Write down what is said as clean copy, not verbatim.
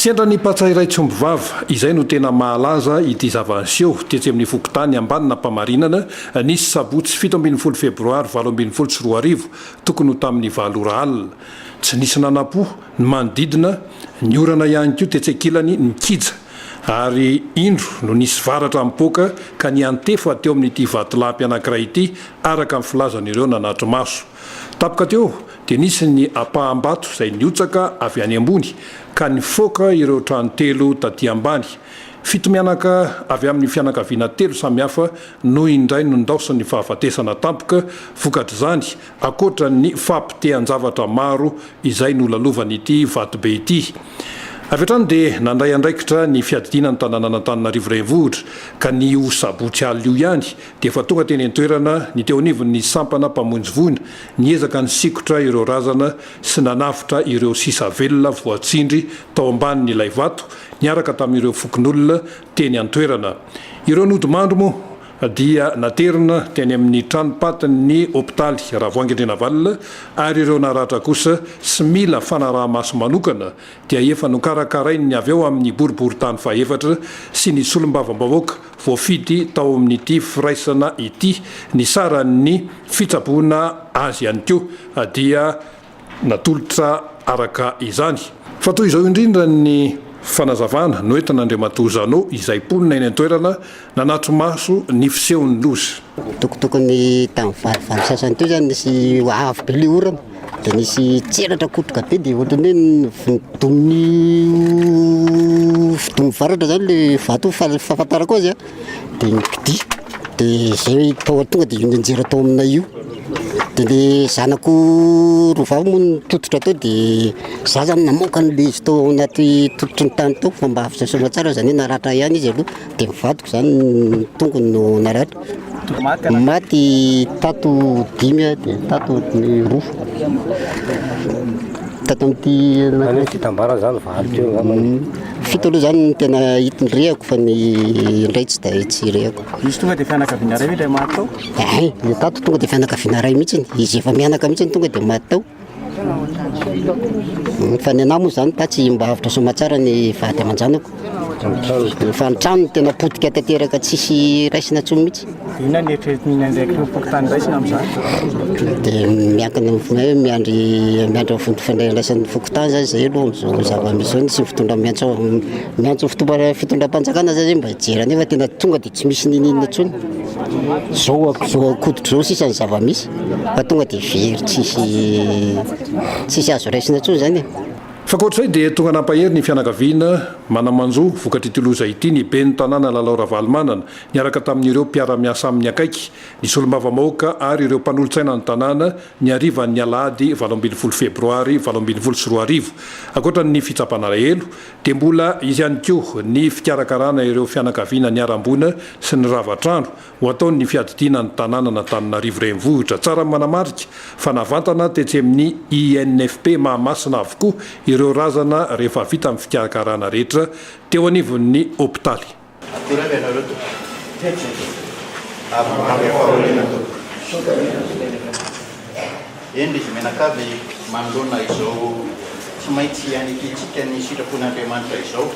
Sendra ny patsa iray tsy omby vava, izay no tena mahalaza ity zava-niseho tetsy amin'ny fokontany Ambanin'Ampamarinana, ny sabotsy 17 febroary 2018, tokony ho tamin'ny valo ora alina. Tsy nisy nanam-po ny manodidina, ny orana ihany koa tetsy ankilany nikija, ary indro no nisy varatra nipoaka ka niantefa teo amin'ity vatolampy anankiray ity, araka ny filazan'ireo nanatri-maso. Tampoka teo dia nisy ny ampaham-bato izay nihotsaka avy any ambony ka nifoaka ireo trano telo taty ambany. Fito mianaka avy amin'ny fianakaviana telo samihafa no indray nondaosin'ny fahafatesana tampoka vokatr'izany ankoatra ny fahapotehan-javatra maro izay nolalovan'ity vatobe ity. Avy hatrany dia nandray andraikitra ny fiadidiana ny tanànan'Antananarivo Renivohitra ka ny io sabotsy alina io ihany dia efa tonga teny an-toerana ny teo anivon'ny sampana mpamonjy voina niezaka nisikotra ireo razana sy nanavotra ireo sisa velona voatsindry tao ambanin'ilay vato niaraka tamin'ireo fokonolona teny an-toerana. Ireo nodimandry moa dia naterina teny amin'ny tranom-patin'ny hopitaly Ravoahangy Andrianavalona ary ireo naratra kosa sy mila fanaraha-maso manokana dia efa nokarakarain'ny avy ao amin'ny boriborintany fahefatra sy ny solombavambahoaka Voafidy tao amin'ity firaisana ity ny saran'ny fitsaboana azy ihany koa dia natolotra araka izany. Fa toy izao indrindra ny fanazavana noentin'Andriamatoa Jeannot izay mponina eny an-toerana nanatri-maso ny fisehon'ny loza. Tokotokony tamin'ny valovalo sasany teo zany nisy avy be le orana de nisy tselatra kotroka be de ohatran'ny hoe nidomin'ny fidomin'ny varatra zany le vato fahafantarako azy a, de nikidia de zay tao tonga de nianjera tao aminay io, de le zanako roa vavy moa nitototra tao de za zany namoaka an'le izy tao anaty tototry ny tany tao fa mba avy soamantsara zany hoe naratra ihany izy aloha de ny vadiko zany ny tongony no naratra. Maty tato dimy a, de tato ny roa. Tato amin'ity Zany hoe fitambarana zany valo teo angambany. Fito aloha zany no tena hita rehako fa ny indray tsy de tsy rehako. Misy tonga de fianakaviana iray ve ilay maty tao? Hay, ny tato tonga de fianakaviana iray mihitsy, izy efa mianaka mihitsy tonga de maty tao. Fa ny anahy moa zany tatsy mba avotra soamatsara ny vady aman-janako. Fa ny trano no tena potika tanteraka tsisy raisina intsony mihitsy. Inona ny eritreretin'ny andraikitry ny fokontany raisina amin'izany? Dia miankina amin'ny hoe miandry miandry ny fifandraisan'ny fokontany zany zay aloha amin'izao zava-misy izao sy ny fitondra miantso miantso ny fitondram-panjakana zany mba hijery an'io fa tena tonga dia tsy misy n'inon'inona intsony. Zao zao ankoditra zao sisa ny zava-misy fa tonga dia very tsisy tsisy azo raisina intsony zany e. Fa ankoatr'izay dia tonga nampahery ny fianakaviana mana-manjo vokatr'ity loza ity ny ben'ny tanàna Lalao Ravalomanana niaraka tamin'ireo mpiara-miasa aminy akaiky, ny solombavambahoaka ary ireo mpanolotsaina ny tanàna ny harivan'ny alahady 18 febroary 2018. Ankoatra ny fitsapana alahelo dia mbola hisy ihany koa ny fikarakarana ireo fianakaviana niharam-boina sy ny rava trano ho ataon'ny fiadidiana ny tanànan'Antananarivo Renivohitra. Tsara ny manamarika fa navantana tetsy amin'ny INFP Mahamasina avokoa ireo razana rehefa vita ny fikarakarana rehetra teo anivon'ny hopitaly. Akory avy ianareo tompoko. Avy avy fahoriana tompoko. Eny ry izy mianakavy manoloana izao tsy maintsy hanekentsika ny sitrapon'Andriamanitra izao.